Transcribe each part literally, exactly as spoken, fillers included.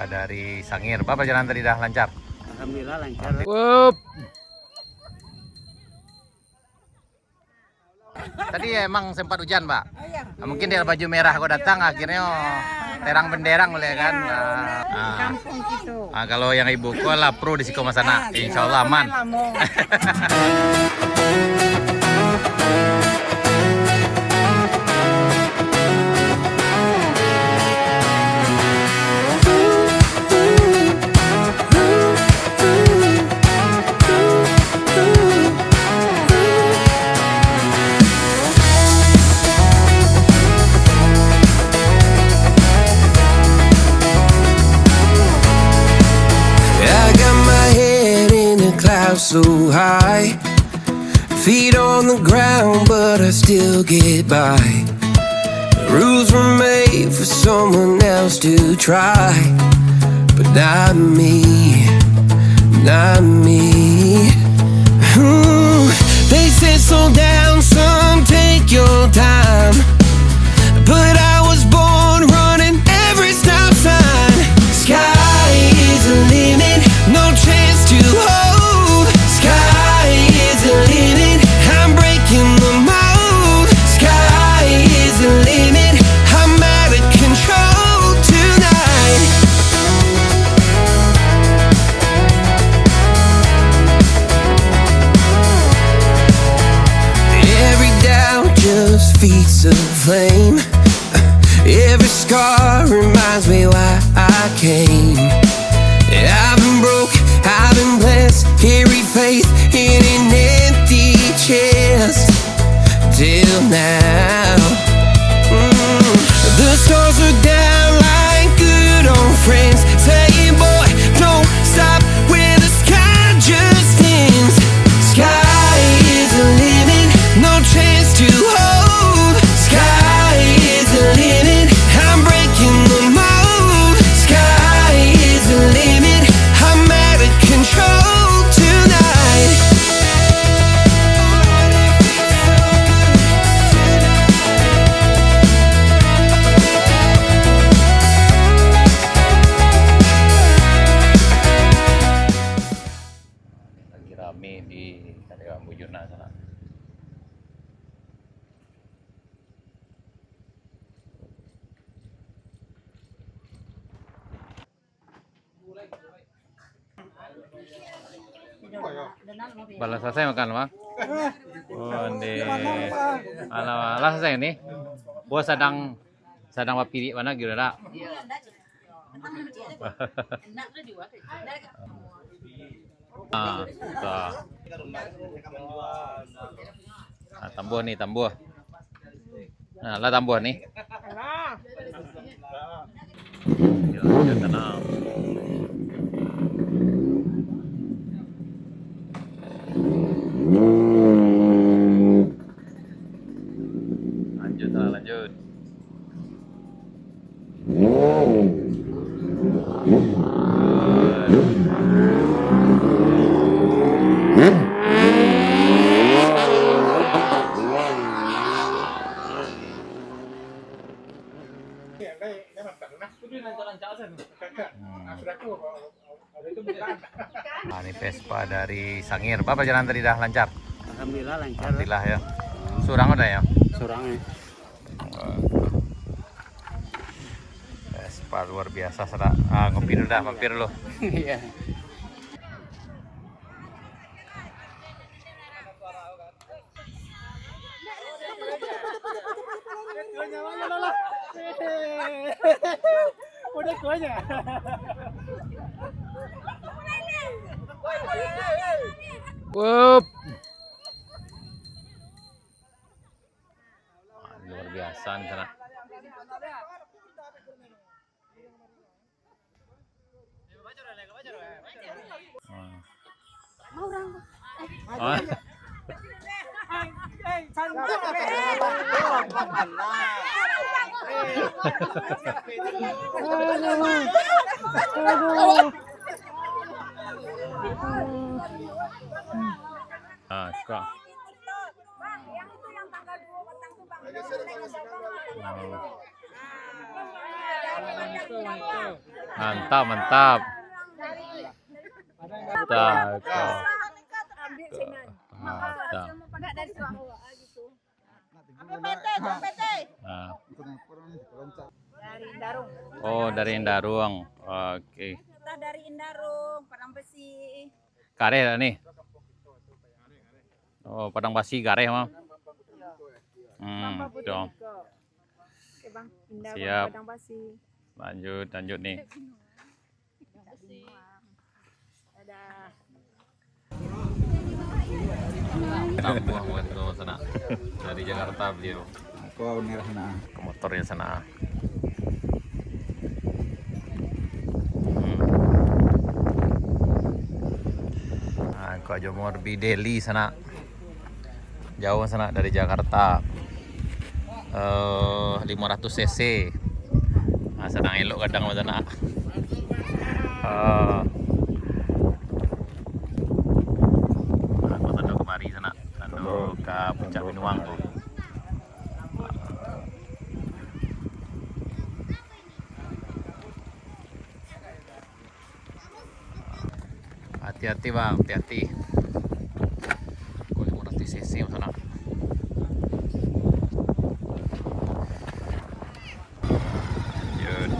Dari Sangir. Pak, perjalanan tadi dah lancar? Alhamdulillah lancar. Wup. Tadi emang sempat hujan, Pak. Oh, iya. Mungkin dari baju merah kok datang, akhirnya terang benderang oleh kan. Iya, nah, benar. Nah. Kampung situ. Ah, kalau yang ibu ko lah pro di siko masanak. Ah, iya. Insya Allah aman. Lamo. I got my head in the clouds so high, feet on the ground, but I still get by. Rules were made for someone else to try, but not me, not me. Ooh, they said, "Slow down, son, take your time." But I was born running every stop sign. Sky is the limit, no chance to hold. Sky is the limit, I'm breaking the mold. Sky is the limit, I'm out of control tonight. Every doubt just feeds a flame. Every scar reminds me why I came. I've been broke, I've been blessed, carry faith in an empty chest. Till now. Mm. The stars are down like good old friends, saying, "Boy, don't stop when the sky just ends." Sky is the limit, no chance to hold. Sky is the limit, I'm breaking the mold. Sky is the limit, I'm out of control tonight. Lagi rame di Karyawan Bujuna sana. Balah selesai makan, Bang? Oh, ndeh. Alah, alah selesai ni. Buah sadang, sadang bapirik bana gitu dak? Ah, tuh. Ah, tambuah ni, tambuah. Nah, lah tambuah ni. Alah. Yo, yo, tanang. Lanjut lah, lanjut. Hmm. Nah, ini Vespa dari Sangir. Bapak jalan tadi dah lancar? Alhamdulillah lancar. Alhamdulillah ya. Surang udah ya? Surang ya. Vespa luar biasa, sanak. Ah, ngopi dulu dah, mampir dulu. Iya. Udah tuanya. Wup. Luar biasa di sana. Hmm. Oh. Ah, kok. Bang, yang itu yang tanggal dua petang tuh, Bang. Yang tanggal dua petang. Oh. Mantap, mantap. Mantap. Mantap. Nah. Dari Indarung. Oh, dari Indarung. Oke. Kita dari Indarung, Padang Besi. Kareh lah ni. Oh, Padang Basi kareh mah. Hmm, Bang Putri betul. Oke, Bang. Indarung, siap. Padang Basi. Lanjut, lanjut ni. Dadah. Tambuah bukan tu sana. Dari Jakarta beliau. Aku merah sana. Ke motornya sana. Hmm. Ah, aku aja morbi Delhi sana. Jauh sanak dari Jakarta. Eh, limo ratus cc. Ah, sadang elok gadang sanak. Eh, aku tando kamari sanak. Tando ka Puncak Pinuang tu. Hati-hati, Bang, hati-hati. Kok limo ratus cc sanak. Lanjut.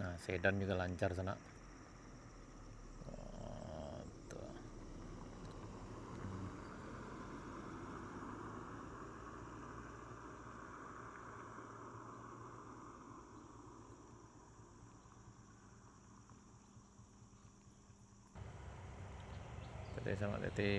Nah, sedan juga lancar sanak. Wah, tuh. Tadi sama tadi.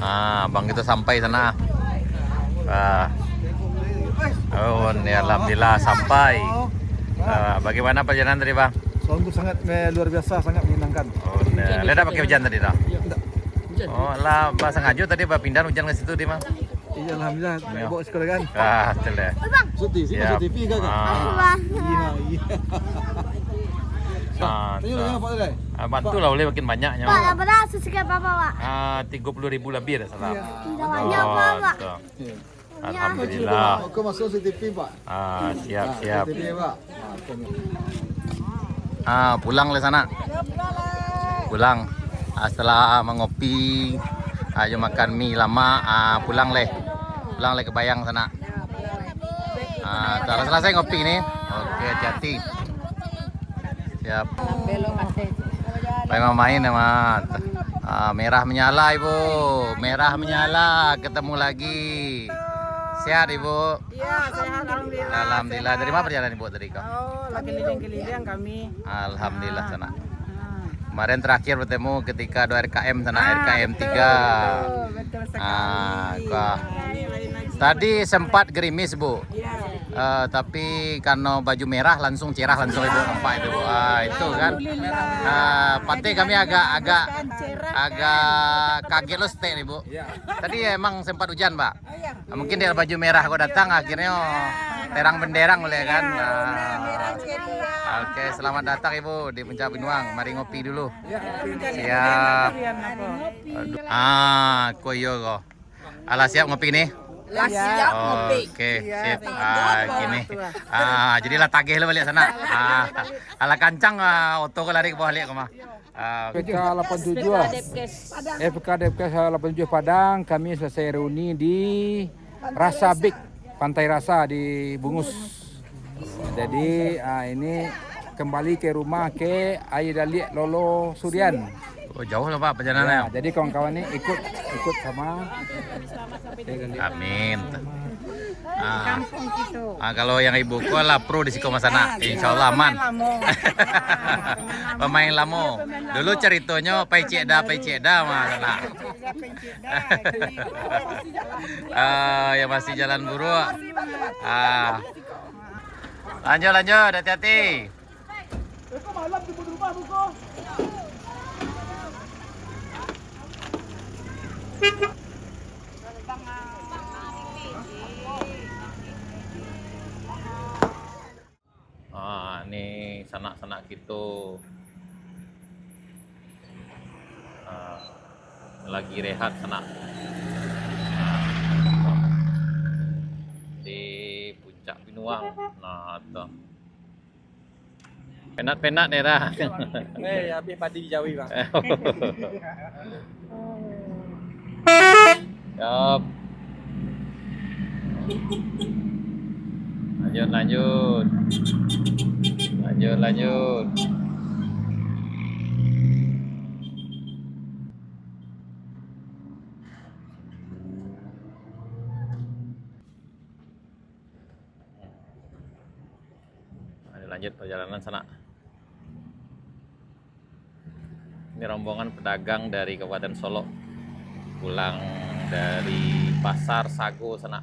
Ah, abang kita sampai sana. Ah. Oh, ni alhamdulillah sampai. Ah, bagaimana perjalanan tadi, Bang? Sungguh sangat, eh, luar biasa, sangat menyenangkan. Oh, ni. Lah dak pakai hujan tadi dah? Ndak. Oh, lah, bah, sangajo tadi bah pindah hujan ka situ, di, Bang? Iya, alhamdulillah, baik bawa sekolah kan. Ah, betul dah. Cuti, sini cuti pi kan? Ah. Iya, iya. Ah, tanya lah, Pak, tadi. Ah, bantulah, boleh makin banyaknya. Pak, berapa dah subscriber Bapak, Pak? Ah, tiga puluh ribu lebih dah salah. Iya. Tidak banyak, Pak. Betul. Iya. Alhamdulillah. Oke, masuk C T V, Pak. Ah, siap, siap. C T V, Pak. Ah, pulang lah sanak. Pulang. Ah, setelah mangopi, ah, jo makan mi lamak, ah, pulang leh. Pulang leh ka Bayang sanak. Ah, sudah selesai ngopi ni. Oke, hati-hati. Siap. Pai main-main, Mat. Ah, merah menyala, Ibu. Merah menyala. Ketemu lagi. Sehat, Ibu? Iya, sehat, alhamdulillah. Alhamdulillah. Dari mana perjalanan Ibu tadi, Kak? Oh, lagi keliling-keliling kami. Alhamdulillah, sanak. Ah. Kemarin terakhir bertemu ketika ado R K M sanak, ah, R K M tiga. Betul, betul sekali. Ah, kak. Tadi sempat gerimis, Bu. Iya. Eh, tapi karena baju merah langsung cerah, langsung Ibu nampak itu, Bu. Ah, itu kan. Alhamdulillah. Ah, pantai kami agak, agak, agak kaget lo setek nih, Bu. Iya. Tadi emang sempat hujan, Pak. Oh, iya. Ah, mungkin dia baju merah kok datang, akhirnya terang benderang boleh kan. Iya, benar, merah ceria. Oke, selamat datang Ibu di Puncak Pinuang. Mari ngopi dulu. Iya, siap. Aduh. Ah, kok iyo kok. Alah siap ngopi ni? Lah siap ngopi. Oke, siap. Ah, gini. Ah, jadi lah tagih lah balik sana. Ah, alah kancang, ah, oto ko lari ke bawah liak ko mah. Ah, F K lapan tujuh ah. F K Depkes, ah, lapan tujuh Padang, kami selesai reuni di Rasa Big, Pantai Rasa di Bungus. Jadi, ah, ini Kembali ke rumah ke Aia Daliak Lolo Surian. Oh, jauh lah, Pak, perjalanannya. Ya, jadi kawan-kawan ni ikut, ikut sama. Amin. Ah. Ah, kalau yang ibu ko lah pro di siko, Mas Anak. Ah, insya Allah aman. Pemain lamo. Dulu caritonyo pai cek da, pai cek da, Mas Anak. Ah, yang masih jalan buruk. Ah. Lanjut, lanjut, hati-hati. Ah, ni sanak-sanak kito, ah, lagi rehat sanak. Ah, di puncak pinuang. Nah, tu. Penat-penat ni dah. Eh, habis padi di Jawi, Bang. Siap. Lanjut, lanjut. Lanjut, lanjut. Ayo, lanjut perjalanan sanak. Ini rombongan pedagang dari Kabupaten Solok, pulang dari Pasar Sago sanak.